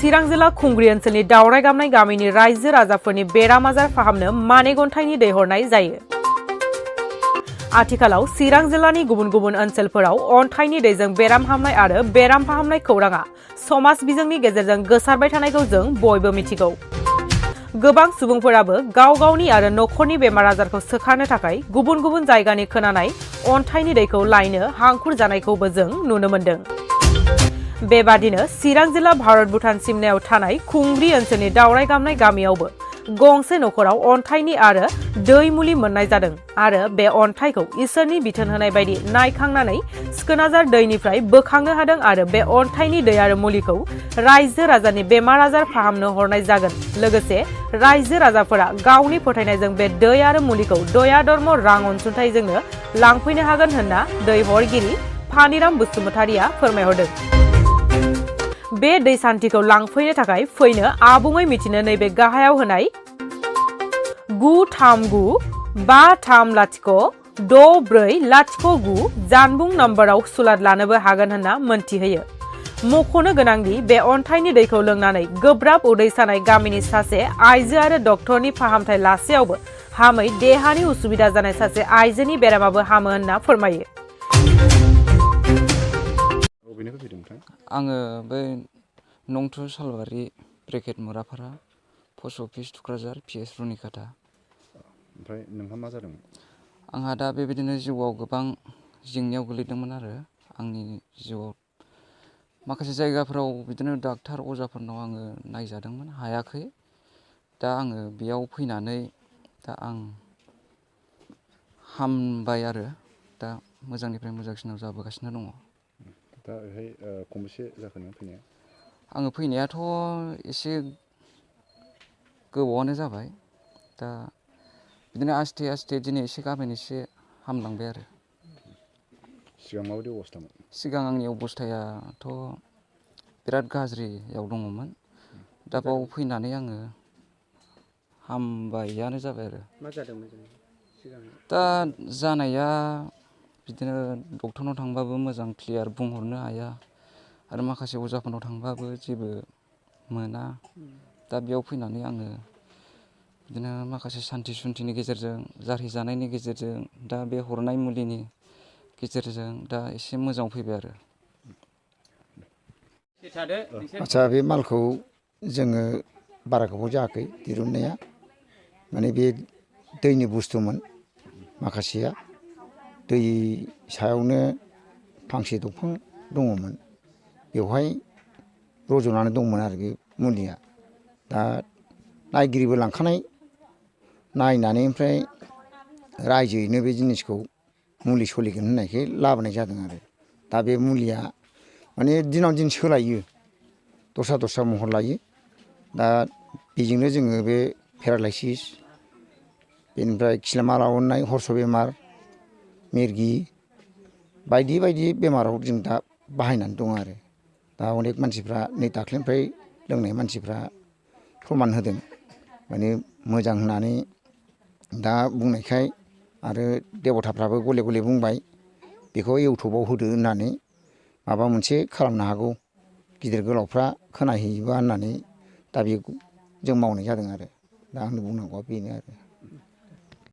चिरां जिल्ला खुंग्रि ओनसोलनि दावराय गामनाय गामिनि रायजो राजाफोरनि बेराम आजार फाहामनो माने गन्थाइनि दै हरनाय जायो। आथिखालाव चिरां जिल्लानि गुबुन गुबुन ओनसोलफोराव अन्थाइनि दैजों बेराम हामनाय आरो बेराम फाहामनाय खौराङा समाज बिजोंनि गेजेरजों गोसारबाय थानायखौ जों बयबो मिथिगौ। गोबां सुबुंफोराबो गाव गावनि आरो नखरनि बेमार आजारखौ सोखानो थाखाय गुबुन गुबुन जायगानि खोनानाय अन्थाइनि दैखौ लायनो हांखुर जानायखौबो जों नुनो मोन्दों। बेबादिनो चिरां जिल्ला भारत भुटान सिमनायाव थानाय खुंग्रि ओनसोलनि दावराय गामनाय गामियावबो गंसे नखराव अन्थाइनि आरो दै मुलि मोननाय जादों आरो बे अन्थाइखौ इसोरनि बिथोन होनाय बायदि नायखांनानै सिखोनाजार दैनिफ्राय बोखांनो हादों आरो बे अन्थाइनि दै आरो मुलिखौ रायजो राजानि बेमार आजार फाहामनो हरनाय जागोन। लोगोसे रायजो राजाफोरा गावनि फोथायनायजों बे दै आरो मुलिखौ दया धर्म रां अनसुंथाइजोंनो लांफैनो हागोन होनना दै हरगिरि फानिराम बसुमतारिया फोरमायहरदों। बे दै सान्थिखौ लांफैनो थाखाय फैनो आबुङै मिथिनो नैबे गाहायाव होनाय 9395306409 जानबुं नम्बराव सुलाद लानोबो हागोन होनना मोनथिहोयो। मख'नो गोनांदि बे अन्थाइनि दैखौ लोंनानै गोब्राब उदै सानाय गामिनि सासे आइजो आरो डक्टरनि फाहामथाय लासेयावबो हामै देहानि उसुबिदा जानाय सासे आइजोनि बेरामाबो हामो होनना फोरमायो। आङो बै नंथु सालबारि ब्रेकेट मुराफारा पस्ट अफिस थुक्राझार पिएस रुनिकाटा। ओमफ्राय नोंहा मा जादोंमोन? आंहा दा बेबायदिनो जिउआव गोबां जेंनायाव गोलैदोंमोन आरो आंनि जिउआव माखासे जायगाफोराव बिदिनो डाक्टार अजाफोरनाव आङो नायजादोंमोन, हायाखै। दा आङो बेयाव फैनानै दा आं हामबाय आरो दा मोजांनिफ्राय मोजांसिनाव जाबोगासिनो दङ। दा बेहाय खनबेसे जाखो नों फैनाया? आङो फैनायाथ' एसे गोबावानो जाबाय। दा बिदिनो आस्थे आस्थे दिनै एसे गाबोन एसे हामलांबाय आरो। सिगां माबायदि अबस्थामोन? सिगां आंनि अबस्थायाथ' बिराद गाज्रियाव दङमोन। दा बाव फैनानै आङो हामबायानो जाबाय आरो। मा जादोंमोन सिगां? दा जानाया बिदिनो डक्टरनाव थांबाबो मोजां क्लियार बुंहरनो हाया आरो माखासे अजाफोरनाव थांबाबो जेबो मोना। दा बेयाव फैनानै आङो बिदिनो माखासे सान्थि सुन्थिनि गेजेरजों जारिजानायनि गेजेरजों दा बे हरनाय मुलिनि गेजेरजों दा एसे मोजाङाव फैबाय आरो। आच्छा, बे मालखौ जोङो बारा गोबाव जायाखै दिरुननाया। माने बे दैनि बुस्थुमोन माखासेया। दै सायावनो फांसे दंफां दङमोन, बेवहाय रज'नानै दंमोन आरो बे मुलिया। दा नायगिरिबो लांखानाय, नायनानै ओमफ्राय रायजोयैनो बे जिनिसखौ मुलि सलिगोन होननायखाय लाबोनाय जादों आरो। दा बे मुलिया माने दिनाव दिन सोलायो, दस्रा दस्रा महर लायो। दा बेजोंनो जोङो बे पेरालाइसिस, बेनिफ्राय खिलामा लावनाय, हर्स बेमार, मिरगि बायदि बायदि बेमाराव जों दा बाहायनानै दं आरो। दा अनेक मानसिफ्रा नै दाख्लैनिफ्राय लोंनाय मानसिफ्रा प्रमान होदों, माने मोजां होननानै दा बुंनायखाय आरो देबथाफ्राबो गले गले बुंबाय बेखौ इउटुबाव होदो होननानै, माबा मोनसे खालामनो हागौ गिदिर गोलावफ्रा खोनाहैयोबा होननानै दा बेखौ जों मावनाय जादों आरो। दा आंनि बुंनांगौआ बेनो आरो।